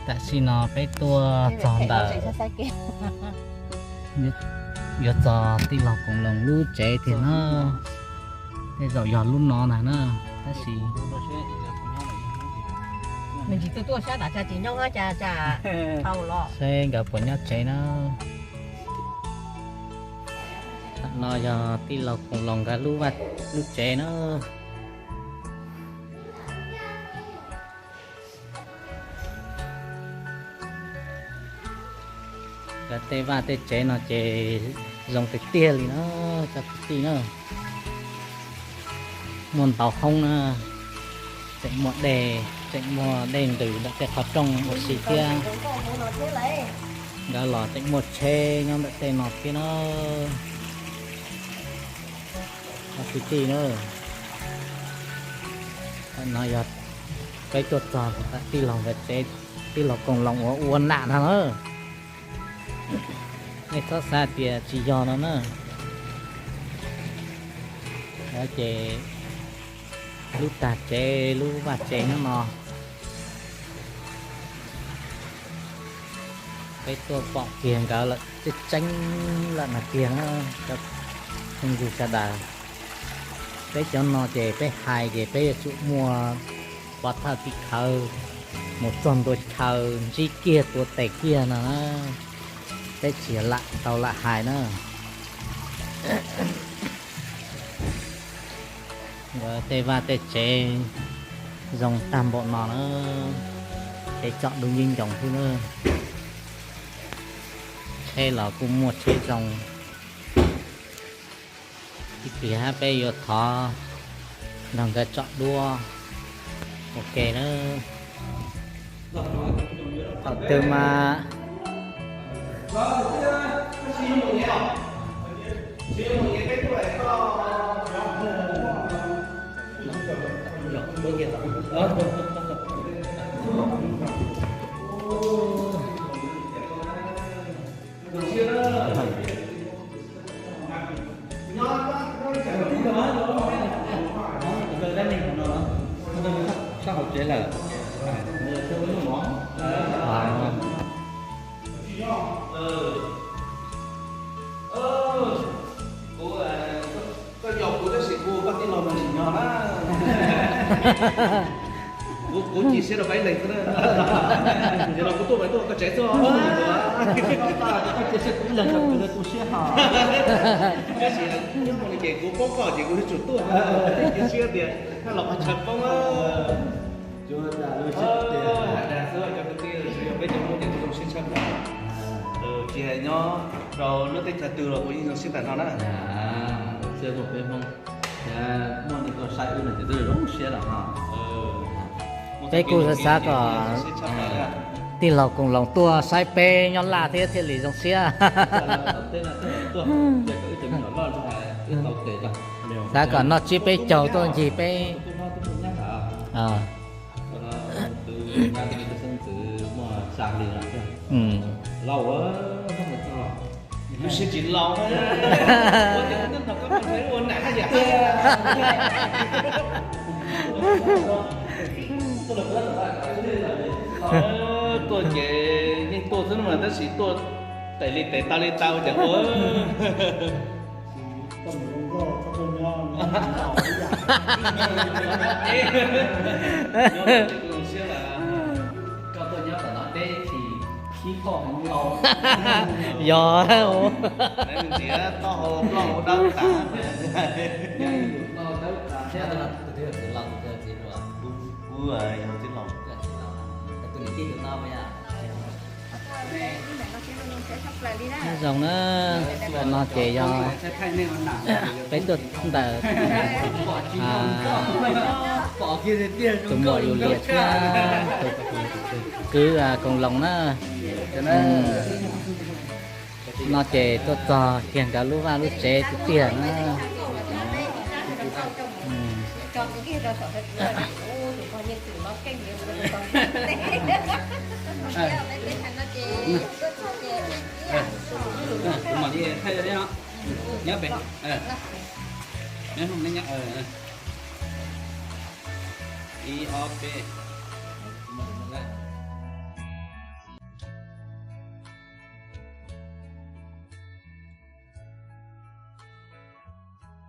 Tam sim no peb tuaj txog ntawm, yuav txog tij laug Koos Loos lub tsev tiag na. Tej zaum yog lub no ntag na, tab sis saib nkawd puas nyob tsev na. No yog tij laug Koos Loos nkawd lub vaj lub tsev na. Nkawd tej vaj tej tsev no ces zoo tiag tiag li na, cov kwv tij na. Muaj ntau hoob na, tseem muaj dej, tseem muaj dej ntws ntawm tej qhov rooj ua si thiab. Nkawd los tseem muaj tsheb nyob ntawm tej no thiab na. Cov kwv tij na, no yog peb tuaj txog tij laug nkawd tsev, tij laug Koos Loos uas ua nam no na. Nej txhob xav tias tsis yog no na. Ces lub tag tsev, lub vaj tsev nyob no, peb tuaj pom kiag nkawd lawm, tseeb tseeb lawm no tiag na. Cov phooj ywg sawv daws, peb cov no ces peb hais ces peb yuav tsum muaj pov thawj tim khawv mus txog ntua chaw ntsib kiag tua tes kiag no na, peb tsis lam tau lam hais na. Nkawd tej vaj tej tsev zoo tag npaum no na, tsev tsom dub yeeb ncoos xwb na. Tsheb los kuj muaj tsheb zoo. Ib pliag peb yuav thov nrog nkawd tsom duab ua ke na. Thaum twg mas Sab hauv tsev lawm. Koj yog kuv tab sis kuv ua koj tij laug mas tsim nyog na. Kuv, kuv cia siab rau koj ib leeg xwb na. Ces los kuv tuaj mas tuaj koj tsev xwb. Koj cia siab kuv ib leeg rau kuv lawv tu siab ho. Tab sis nyob hauv li ces kuv paub koj ces kuv yuav tsum tuaj. Cia siab tias koj los qhov chaw poob. Dag xwb cov kwv tij, tsuas yog peb cov Hmoob ces kuv zoo siab tshaj plaws. Tsis hais nyob rau lub teb chaws twg los kuv yeej zoo siab ntawm no na. Txhia muaj peb Hmoob, muaj neeg tuaj saib wb no ces twb zoo siab lawm no. Peb kuj xav kom tij laug Koos Loos tuaj saib peb nyob Laj thiab thiaj li zoo siab. Xav kom noj tsiab peb caug tuaj ncig peb. Lub siab tsis laus, ua cas nrog koj mus ua nam haj yam. Tuaj ces yeej tuaj xwb mas tab sis tuaj tes li tes taw li taw ua cas ua. Koj tuaj nyob tom no deb tsis sib pom mus laus. Yog, ntiav taub hau ploj hau dawb tas. Zoo na, no ces yog peb tuaj ntawm tus muam Yus Lias thiab tus kwv Koos Loos na. No ces tuaj txog kiag nkawd lub vaj lub tsev tiag tiag na. Ib ob peb.